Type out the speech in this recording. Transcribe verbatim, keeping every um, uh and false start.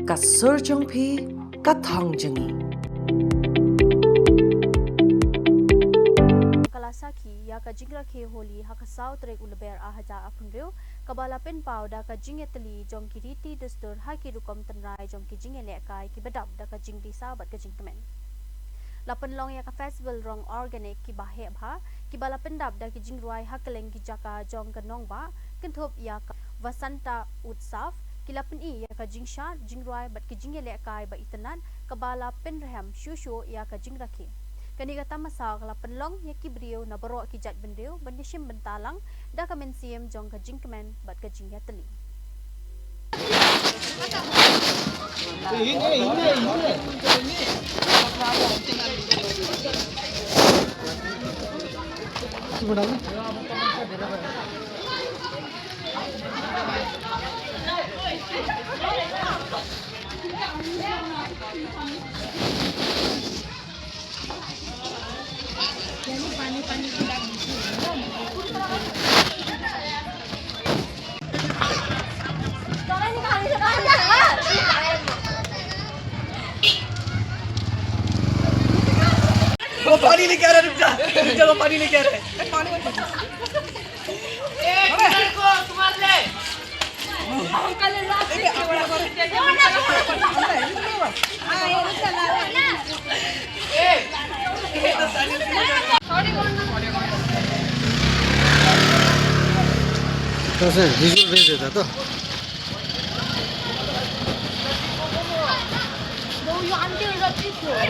Ka sur jong phi, ka thong jong ngi. Ka la sakhi ïa ka jingrakhe Holi ha ka saw tarik u Lber ar hajar arphew hynriew, kaba la pynpaw da ka jingïatylli jong ki riti dustur ha ki rukom tynrai jong ki jingïalehkai kiba dap da ka jingrisa bad ka jingkmen. La pynlong ïa ka festival rong organic kiba heh bha, kiba la pyndap da ki jingrwai ha kylleng ki jaka jong ka nongbah, kynthup ïa ka Vasanta Utsav, ki la pyni ïa ka jingshad, jingrwai bad ki jingïalehkai ba itynnad, kaba la pynrhem shuh shuh ïa ka jingrakhe. Kane ka tamasa ka la pynlong ïa ki briew na baroh ki jaitbynriew ban ïashim bynta lang da ka mynsiem jong ka jingkmen bad ka jingïatylli. वो पानी लेके आ रहा है, रुक जा, रुक जा, वो पानी लेके आ रहा है। तो से विजुअल भेज देता तो।